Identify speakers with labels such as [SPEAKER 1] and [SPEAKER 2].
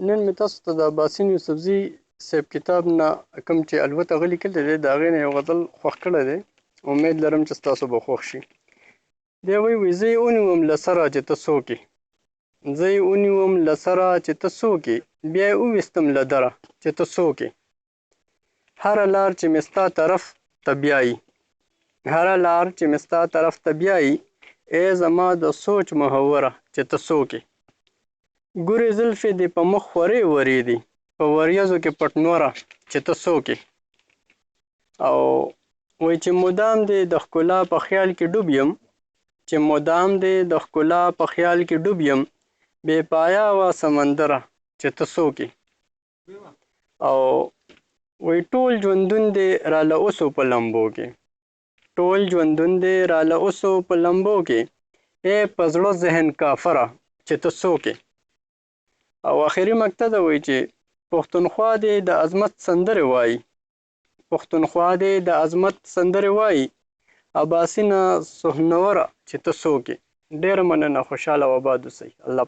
[SPEAKER 1] نن مې تاسو ته د اباسین یوسفزي صاحب کتاب نه کوم چې الوت هغه لیکلی دی، د هغې نه یو غزل خوښ کړی دی. امید لرم چې ستاسو به خوښ شي. دی وایي، وایي زه یې ونیوم له سره چې ته څوک یې، زه یې ونیوم له سره چې ته څوک یې، بیا یې وویستم له دره چې ته څوک یې. هره لار چې مې ستا طرف ته بیایي، هره لار چې مې ستا طرف ته بیایي، ای زما د سوچ محوره چې ته څوک یې. ګورې زلفې دې په مخ خورې ورې دي، په وریځو کې پټ نوره چې ته څوک یې. او وایي چې مدام دې د ښکلا په خیال کې ډوب یم، چې مدام دې د ښکلا په خیال کې ډوب یم، بې پایا وه سمندره چې ته څوک یې. او وایي ټول ژوندون دې راله اوسو په لمبو کې، ټول ژوندون دې راله اوسو په لمبو کې، ای په زړه ذهن کافره چې ته څوک یې. او اخري مقطع ده، وایي چې پښتونخوا دې د عظمت سندرې وایي، پښتونخوا دې د عظمت سندرې وایي، اباسینه سهنوره چې ته څوک یې. ډېره مننه، خوشحاله او اباد اوسئ. الله.